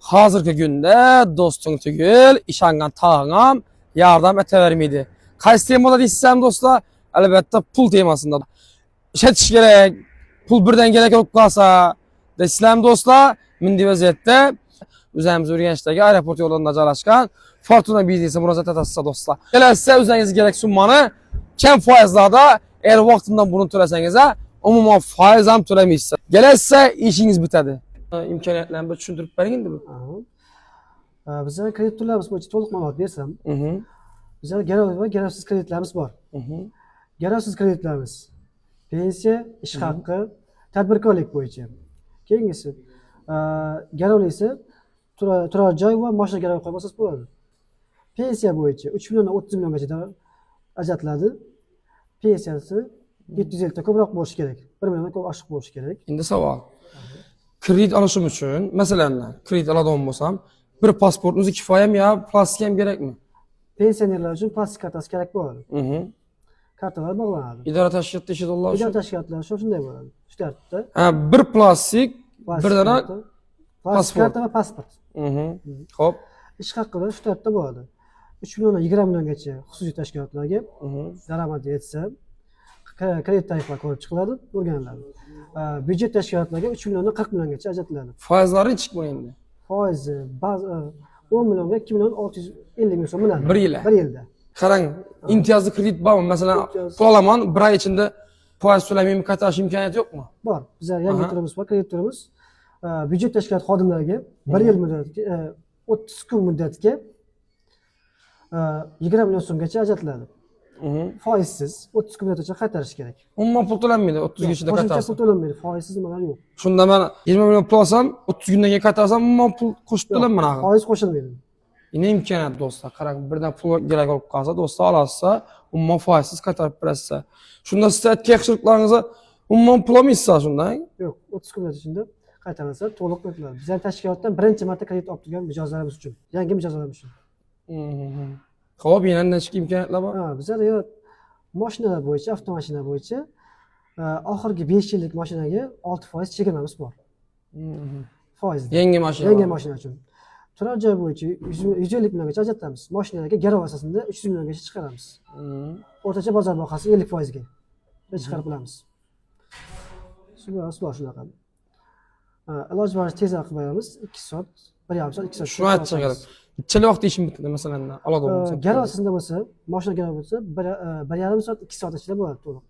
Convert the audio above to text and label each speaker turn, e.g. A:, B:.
A: Hozirgi kunda do'sting tugul, ishongan tog'am yordam etavermaydi. Qaysi temada deysizlar, do'stlar? Albatta, pul temasida. Ishlatish kerak, pul birdan kerak bo'lib qolsa, deysizlarmi, do'stlar? Bunday vaziyatda o'zimiz Urganchdagi aeroport yo'lida joylashgan Fortuna biznesi murojaat etasiz, do'stlar. Kelasiz, o'zingizga kerak summani kam foizlarda, agar vaqtidan burun to'lasangiz, umuman foiz ham to'lamaysiz. Kelasiz, ishingiz bitadi. Imkoniyatlarni bir tushuntirib bering endi bu.
B: Aha. Bizlar kredit turlarimiz bo'yicha to'liq ma'lumot bersam, bizlar garov va garovsiz kreditlarimiz bor. Garovsiz kreditlarimiz pensiya, ish haqqi, tadbirkorlik bo'yicha. Keyingisi, garovlisi turar joy va mashina garov qo'yib olsangiz bo'ladi. Pensiya bo'yicha 3 milliondan 30 milliongacha ajratiladi. Pensiyasi 750 ta ko'proq bo'lishi kerak. 1 milliondan ko'p oshiq bo'lishi kerak.
A: Endi savol. Kredit olishim uchun, masalan, kredit oladigan bo'lsam, bir pasportni o'zi kifoyami yo plastik ham kerakmi?
B: Pensionerlar uchun plastik kartasi kerak bo'ladi. Kartalar bog'lanadi.
A: Idora tashkilotida ishlaydiganlar
B: Idora
A: uchun.
B: tashkilotlar uchun shunday bo'ladi. Shu tartibda.
A: Ha, bir plastik,
B: Plastik
A: bir dona
B: karta, plastik
A: pasport.
B: karta va pasport.
A: Xo'p.
B: Ish haqida shu tartibda bo'ladi. 3 milliondan 20 milliongacha xususiy tashkilotlarga daromadi yetsa, kredit tariflari ko'rib chiqiladi, o'rganiladi. Byudjet tashkilotlariga 3 milliondan 40 milliongacha ajratiladi.
A: Foizlari nechik bu endi?
B: Foizi ba'zi 10 millionga 2 million 650 ming so'm minadi.
A: Bir yilda?
B: Bir yilda.
A: Qarang, imtiyozli kredit bormi? Masalan, pul olaman, bir oy ichida foiz to'lamayman, qaytarish imkoniyati yo'qmi?
B: Bor. Bizlar yangi turimiz bor, kredit turimiz. Byudjet tashkiloti xodimlariga bir yil muddatga, 30 kun muddatga 20 million so'mgacha ajratiladi. Foizsiz 30 kun muddatgacha qaytarish kerak.
A: Umuman pul to'lanmaydi, 30 kun ichida
B: Qo'shimcha
A: qaytarsa.
B: pul to'lanmaydi, foizsiz nimalar yo'q.
A: Shunda man 20 million pul olsam, 30 kundan keyin qaytarsam, umuman pul qo'shib to'lanmaydi axir.
B: Foiz qo'shilmaydi.
A: Ne imkoniyat, do'stlar. Qarang, birdan pul kerak bo'lib qolsa, do'stlar, olasiz, umuman foizsiz qaytarib berasiz. Shunda siz aytgan yaxshiliklaringizga umuman pul olmaysiz shundan.
B: Yo'q, 30 kun ichida qaytarilsa, to'liq o'tiladi. Bizning tashkilotdan birinchi marta kredit olib turgan mijozlarimiz uchun, yangi mijozlarimiz uchun.
A: Xo'p, yana nechta imkoniyatlar bor?
B: Ha, bizlar yo mashinalar bo'yicha, avtomashina bo'yicha oxirgi 5 yillik mashinaga 6% chegirmamiz bor. Foiz.
A: Yangi mashina.
B: Yangi mashina uchun. Turar joy bo'yicha 150 milliongacha ajratamiz. Mashinalarga garov asosida 300 milliongacha chiqaramiz. O'rtacha bozor bahasi 50 foizga chiqarib bilamiz. Shu bor shunaqa. Ha, iloji boricha tezroq qilib beramiz. 2 soat, 1,5 soat, 2 soat.
A: Shuni aytishim kerak. Necha vaqtda ishim bitadi, masalan, oladigan bo'lsam?
B: Garov asosida bo'lsa, mashina garov bo'lsa, 1,5 soat, 2 soat ichida bo'ladi to'liq.